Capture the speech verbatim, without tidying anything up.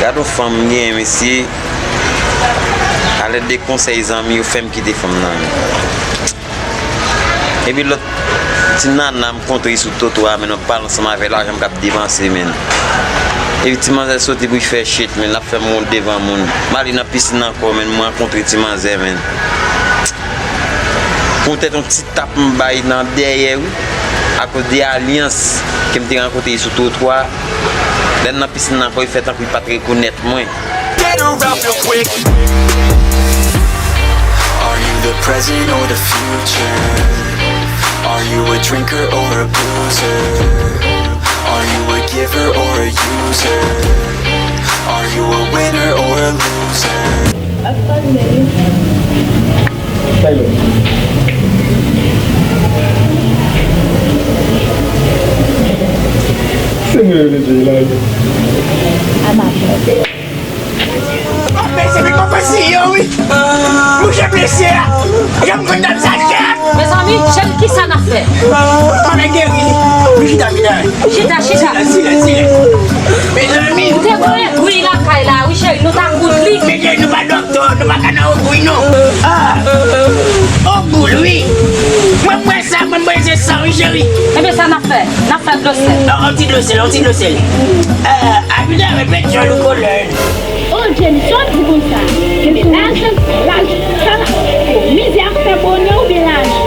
Gad yon fanm m genyen, mesye. Alèd de konsèy zanmi yo fè m kite fanm nan, men. Epi lòt ti nana m kontre sou twotwa a, men, m ap pale ansanm avè l, lajan m k ap depanse, men. Epi ti manzè soti pou l fè shit, men, l ap fè m wont devan moun. M ale nan pisin ankò, men, m rankontre ti manzè, men. Poutèt yon ti tap m bay nan dèyè, wi, akoz de alyans ke m te rankontre sou twotwa. Lè n nan pisin nan, ankò, li fè tankou li pa t rekonèt mwen. Get her out real quick. Are you the present or the future? Are you a drinker or a boozer? Are you a giver or a user? Are you a winner or a loser? Senyè, yo leve la. Mezanmi, mwen fè siy yo, wi. Mouche blese a. Janm konn dam sa chè. Mezanmi, cheri, kisa n ap fè? Ann geri. Nou chita, chita. Chita, chita. Silans, silans, silans. Mezanmi. Ou te konn egri lakay la, wi, cheri, nou ta koud li. Mesye, nou pa doktè, nou pa ka nan egri, non. Ah. O boul, wi. Mwen pran sa, mwen pran se san, wi, cheri. Ebyen, sa n ap fè? N ap fè dlo sèl. Non, yon ti dlo sèl, yon ti dlo sèl. Euh, Abida, repete, Jean-Luc Colin. Oh, James, sa w ap di konsa? Kenbe laj, laj, sa, oh, mizè ap fè bonè oubyen lajan?